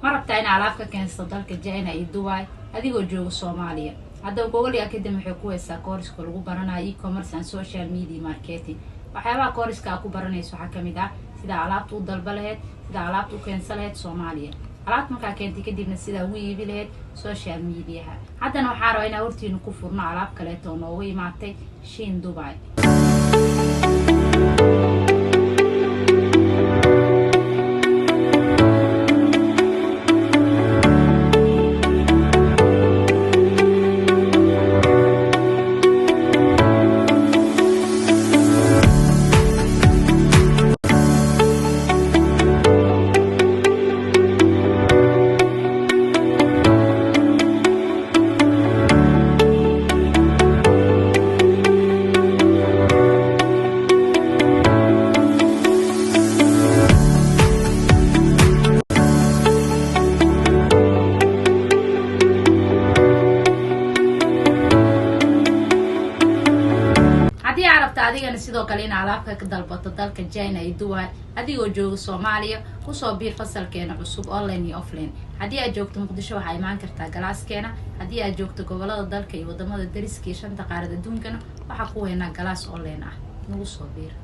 Ma rabtaa in alaab ka keensato dalka China iyo Dubai adigoo jooga Soomaaliya? Haddaba Gogol Academy waxay ku haysaa course-ka lagu baranayo e-commerce and social media marketing. Waxyaabaha course-ka aad ku baranayso waxaa kamid ah sida alaabta u dalba lahayd, sida alaabta u keensan lahayd Soomaaliya, alaabta markaa keentay kadibna sidaa ugu iibi lahayd social mediaha. Haddana waxaa rabaa inaa hortiina ku furno alaab kaleeto oo noogu imaatay Shein Dubai. Haddii aad rabta adigana sidoo kale in alaabka ka dalbato dalka China iyo Dubai adigoo jooga Soomaaliya, kusoo biir fasalkeena cusub online iyo offline. Haddii aad joogto Muqdisho, waxaa imaan kartaa class-keena. Haddii aad joogto gobolada dalka iyo wadamada dariska iyo shanta qaarad adduunkana, waxaa ku weynaa class online ah. Nagu soo biir.